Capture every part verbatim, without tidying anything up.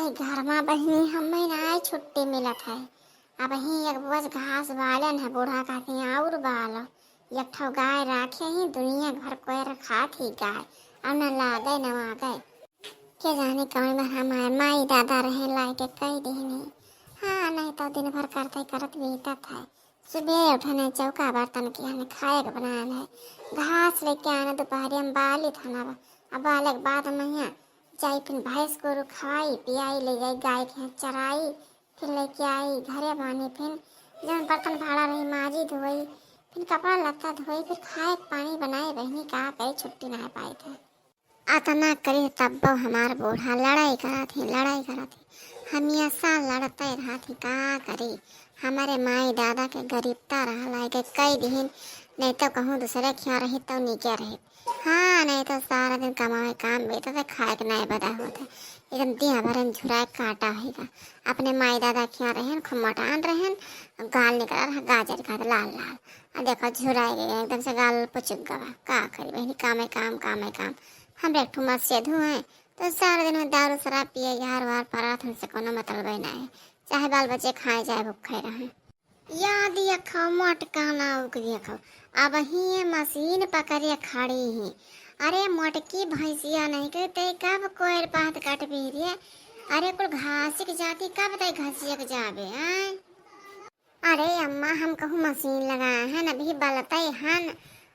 घर मा बहिनी हमें ना छुट्टी मिलत है। अबहीं एक बोझ घास बालन है, बूढ़ा कहती हैं और बालो। एक ठो गाय राखे ही, दुनिया भर कोयर खात ही गाय, और न लागे न वागे। के जाने कौन में हमारे माई दादा रहे लाए के कई दिन ही। हाँ, नहीं तो दिन भर करते करत बीतत है। सुबह उठने चौका बर्तन किहन, खाए के बनान है, घास लेके आने दोपहरिया में बाली थाना बा। अब बाले के बाद मैया जाई फिर भैंस गोरू खवाई पियाई, ले जाई गाय के यहाँ चराई, फिर लेके आई घरे बानी, फिर जौन बर्तन भाड़ा रही माजी धोई, फिर कपड़ा लत्ता धोई, फिर खाए के पानी बनाए, बहिनी का करी, छुट्टी ना पाए थे। अतना करी तब्बो हमार बूढ़ा लड़ाई करत ही, लड़ाई करत ही, हमेशा लड़ते रहत ही, का करी। हमारे माई दादा के गरीबता रहला के कई दिहिन, नहीं तो कहूँ दूसरे खिया रही तो नीके रही। हाँ, नहीं तो सारा दिन कमावे काम बीतत है, खाए के नाय बदा होत है। एकदम दिन भर में झुराए काटा होइगा। अपने माई दादा खिया रहन, खूब मोटान रहन, गाल निकल रहा गाजर का लाल लाल। आ देखो झुराए गए, एकदम से गाल पुचुक गवा। का करी बहिनी, कामे काम, कामे काम। हम एक ठो मसेधु हैं, तो सारा दिन में दारू शराब पिए, यार वार परात, हमसे कोनो मतलब ही ना है। चाहे बाल बच्चे खाए, चाहे भूखे रहे। याद यखो मोटका ना उक देखो, अब ही ये मशीन पकड़े खड़ी ही। अरे मोटकी भैंसिया नहीं के ते कब कोयर पात काट पी रे? अरे कुल घासिक जाती कब ते घसियक जाबे, आय? अरे अम्मा, हम कहूँ मशीन लगाए हन, अभी बलते हन।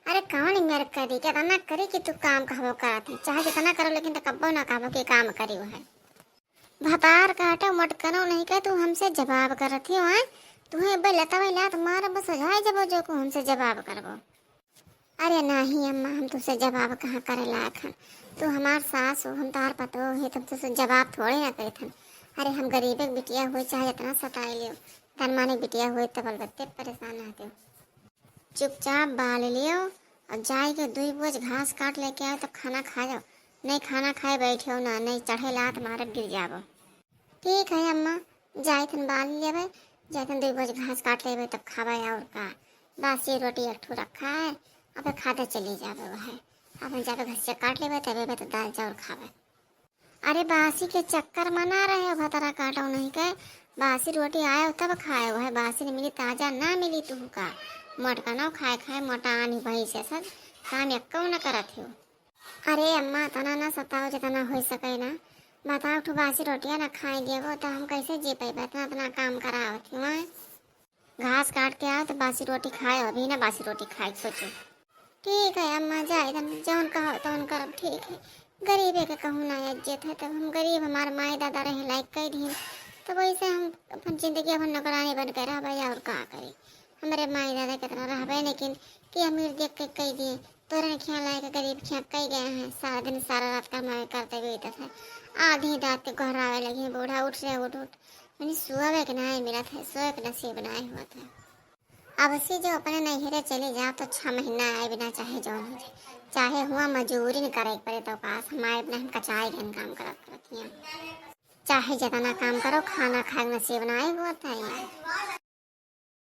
अरे कौन मेर करी, केतना करी कि तू काम कहबो करत है, चाहे जितना करो लेकिन तो कब्बो ना कहबो कि काम करी है। भतार काटो मोटकनो नहीं के तू हमसे जवाब करत ही, आय? तुहे बे लतवे लात मार बस हो जाए जबो जो को हमसे जवाब करबो। अरे नाही अम्मा, हम तुसे जवाब कहाँ करे लायक हन। तू हमार सास हो, हम तार पतो है, तब तुसे जवाब थोड़े ना करित हन। अरे हम गरीबे के बिटिया हुए, चाहे जितना सताए लियो, धनवाने के बिटिया हुए, तब अलबत्ते परेशान रहते हो। चुपचाप बाल लियो और जाए के दुई बोझ घास काट लेके आओ, तब खाना खा जाओ। नहीं खाना खाए बैठे हो ना, नहीं चढ़े लात मारब गिर जाबो। ठीक है अम्मा, जाए थन बाल लेबे, जाए थन दुई बोझ घास काट लेबे, तब खाबे और का। बासी रोटी एक ठो रखा है, अबे खाते चली जाबे वह। अपन जाबे घसिया काट लेबे, तबे बे तो दाल चाउर खाबे। अरे बासी के चक्कर में ना रहे हो, भतरा काटो नहीं के, बासी रोटी आए हो तब खाए हो है, बासी नहीं मिली, ताजा ना मिली तुहू का। मोटका ना खाए खाए मोटा आनी वही से सब काम एक्को न करत हो। अरे अम्मा, तना ना सताओ जितना हो सके ना। बताओ, ठो बासी रोटियां ना खाए देबो तो हम कैसे जी पैबे? इतना, इतना काम करावत हो, आय? घास काट के आओ तो बासी रोटी खाए, अभी ना बासी रोटी खाए के सोचो। ठीक है अम्मा, जाए दन, जौन कहो तौन करब, ठीक है। गरीबे के कहूँ ना इज्जत है, तब हम गरीब, हमार माई दादा रहे लायक कह दिए, तो वैसे हम अपन जिंदगी अपन नौकरानी बन के रहबे और का करी। हमरे माई दादा कितना रहबे, लेकिन कि अमीर देख के कह दिए, तोरे खिया लाए के गरीब खिया कह गए हैं, सारा दिन सारा रात कमाए करते बीतत है। आधी रात के गोहरावे लगी, बूढ़ा उठ रे उठ उठ, यानी सोवे के नाय मिलत है, सोए के नसीब नाय होत है। अब से जो अपने नैहरे चली जाओ तो छह महीना आए बिना चाहे जौन हो जाए, चाहे हुआ मजूरी न करे के पड़े तो पास हम आए बिना हम कचाए गए काम करत करत हियाँ। चाहे जितना काम करो खाना खाए के नसीब नाय होत है यहाँ।